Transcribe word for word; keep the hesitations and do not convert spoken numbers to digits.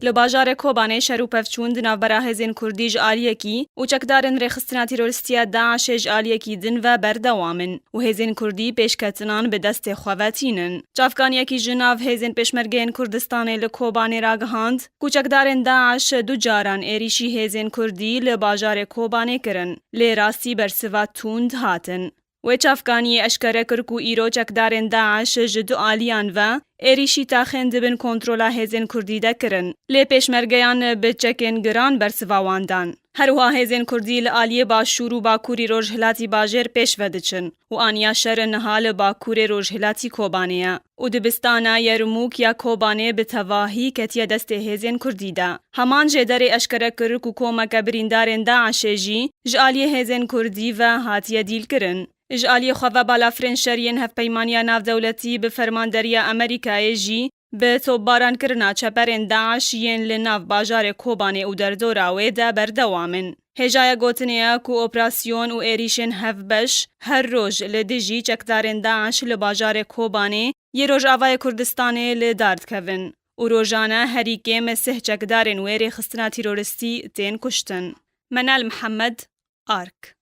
Li bajarê Kobanê şer û pevçûn di navbera hêzên Kurdî ji aliyekî û çekdarên rêxistina tîroristî ya DAIŞê ji aliyekî din ve berdewam in û hêzên Kurdî pêşketinan bi destê xwe ve tînin. Çavkaniyekî ji nav hêzên Pêşmergeyên Kurdistanê li Kobanê ragihand ku çekdarên DAIŞ du caran êrîşî hêzên Kurdî li bajarê Kobanê kirin, lê rastî bersiva tund hatin. Wê çavkaniyê eşkere kir ku îro çekdarên DAIŞ ji du aliyan ve êrîşî taxên di bin kontrola hêzên Kurdî de kirin, lê pêşmergeyan bi çekên giran bersiva wan dan. Her wiha hêzên Kurdî li aliyê Başûr û Bakurî Rojhilatî bajêr pêş ve diçin û aniya şer niha li Bakurê Rojhilatî Kobanê ye û dibistana Yermûk ya Kobanê bi tevahî ketiye destê hêzên Kurdî de. Heman jêderê eşkere kir ku komeke birîndarên DAIŞê jî ji aliyê hêzên Kurdî ve hatiye dîlkirin. Ji aliyê xwe ve balafirên şer yên Hevpeymaniya Navdewletî bi fermanderiya Amerîkayê jî bi topbarankirina çeperên DAIŞ yên li nav bajarê Kobanê û derdora wê de berdewam in. Hêjaya gotinê ye ku operasyon û êrîşên hevbeş her roj li dijî çekdarên DAIŞ li bajarê Kobanê yê Rojavayê Kurdistanê li dar dikevin û rojane herî kêm sih çekdarên wê rêxistina tîroristî tên kuştin. Menal Mihemed, Ark.